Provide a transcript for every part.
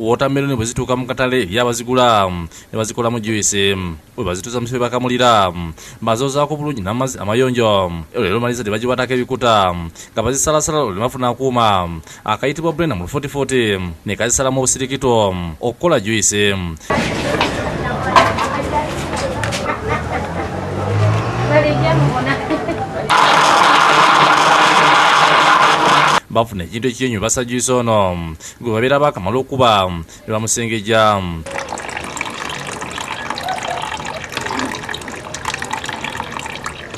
Wootameroni bwe zituuka mu katale eri abazigula ne bazikolamu juyisi. Bwe bazituusa mu kifo bakamulira, bazoozaako bulungi n'amazzi amayonjo. Olwo maliriza ne bagiwaatako ebikuta nga bazisalasala olwo ne bafuna akuuma akayitibwa blender mu lufuutifuuti ne kazisalamu obusirikito okukola juyisi. Bafuna ekintu ekiyonyo basa juyisi ono gwe babeera baakamala okuba ne bamusengejja.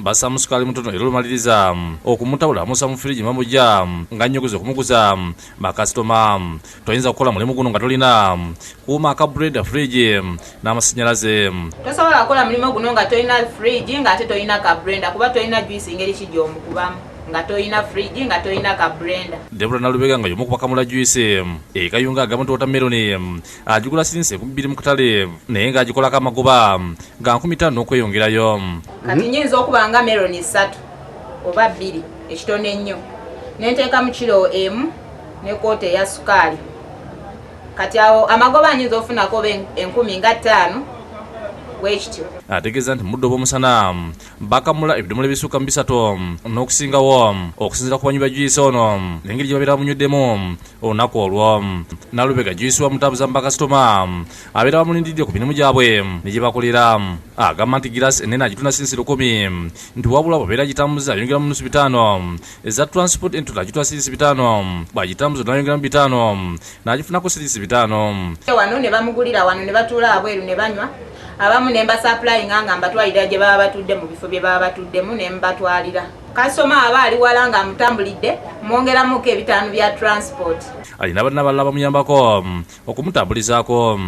Bassa musukaali mutono era olumaliriza okumutabula bamussa mu firigi ne bamugya nga nnyogoze okumuguza bakasitoma. Toyinza kukola mulimu guno nga tolina kuuma aka blender, fridge n'amasannyalaze. Tosobola kukola mulimu guno nga tolina fridge ng'ate tolina ka blender kuba tolina juice ngeri ki gy'omukubamu nga tolina fridge nga tolina ka blender. Debora Nalubega nga y'omu ku bakamula juice e Kayunga agamba nti watermelon agigula sirinsi 2000 mu katale naye ng'agikolako amagoba ga 5000 n'okweyongerayo. Kati nnyinza okuba nga meloni 3 oba 2 ekitono ennyo ne nteekamu kiro 1 ne koota eya sukaali. Kati awo amagoba nyinza ofunako oba 50,000 bwekityo. Ategeeza nti mu budde obw'omusana bakamula ebidomola ebisukka mu 3 n'okusingawo okusinziira ku banywi ba juyisi ono n'engeri gye babeera bamunyweddemu olunaku olwo. Nalubega juyisi wa mutambuza mu bakasitoma abeera bamulindiridde ku mirimu gyabwe ne gye bakolera. Agamba nti giraasi ennene agitunda sirinsi 1000 nti wabula bw'abeera agitambuza ayongeramu nusu 500 eza transport entono agitwala sirinsi 500 bw'agitambuza n'ayongeramu 500 n'agifunako sirinsi 500. Wano ne bamugulira wano ne batuula wabweru ne banywa, abamu ne mbasupplyinga nga mbatwalira gye baba batudde mu bifo bye baba batuddemu ne mbatwalira. Kasitoma aba ali wala ng'amutambulidde mwongeramuko 5 bya transport. Alina banne abalala abamuyambako okumutambulizaako.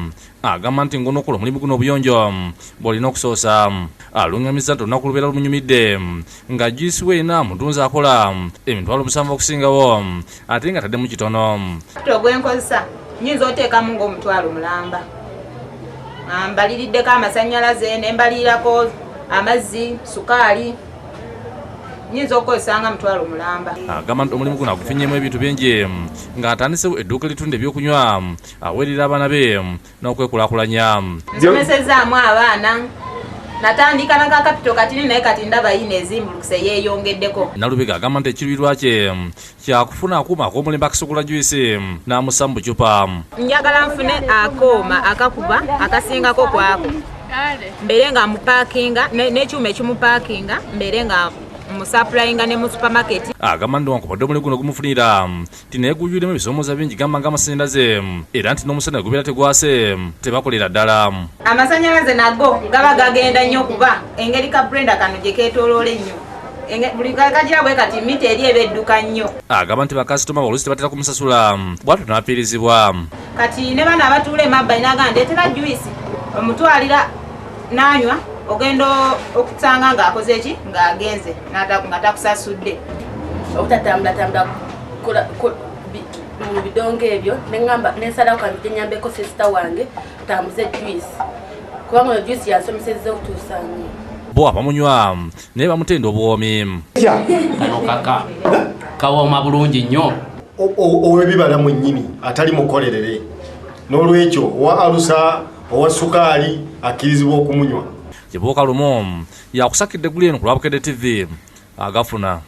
Agamba nti ng'onookola omulimu guno obuyonjo bw'olina okusoosa. Alung'amizza nti olunaku lubeera lumunyumidde nga juyisi we erina mutunzi akola 70,000 okusingawo ate nga ataddemu kitono. Kapito gwe nkozesa nnyinza oteekamu ng'omutwalo mulamba. Mbaliriddeko amasannyalaze ne mbalirirako amazzi, sukaali. Nnyinza okukozesa nga mutwalo mulamba. Agamba nti omulimu guno agufunyeemu ebintu bingi ng'atandisewo edduuka eritunda ebyokunywa, aweerera abaana be n'okwekulaakulanya. Nsomesezaamu abaana, natandika na ka kapito katini naye kati ndaba yino ezimbulukuse yeeyongeddeko. Nalubega agamba nti ekiruubirirwa kye kyakufuna akuuma ak'omulembe akasogola juyisi n'amussa mu bucupa. Njagala nfune akooma akakuba akasingako kwako mbeere nga mupaakinga n'ekyuma ekimupaakinga mbeere nga musapulayinga ne mu supermarket. Agamba nti wankubadde omulimu guno gumufunira nti naye gujjudemu ebisoomooza bingi gamba ng'amasannyalaze era nti n'omusana gubeera tegwase tebakolera ddala. Amasannyalaze nago gaba gagenda nnyo kuba engeri ka Brenda kano gye keetooloola ennyo buli kagira bwe kati mita eri eba edduka nnyo. Agamba nti bakasitoma oluusi tebatera kumusasula bw'atyo n'afiirizibwa. Kati ne bano abatuula emabbali n'agamba ndeetera juyisi omutwalira n'anywa ogenda okusanga ng'akoze ki ng'agenze nga takusasudde. Obutatambulatambula mu bidongo ebyo ne nsalawo kanzije nnyambeko sisita wange tambuze juyisi kubanga oyo juyisi yansomesezza okutuusa nnyo. Bo abamunywa naye bamutenda obuwoomi. Kano kaka kawooma bulungi nnyo. Ow'ebibala mwennyini atali mukolerere n'olwekyo owa alusa owa sukaali akkirizibwa okumunywa. Kibuuka Lumu yakusakidde eggulu eno ku lwa Bukedde TV agafuna.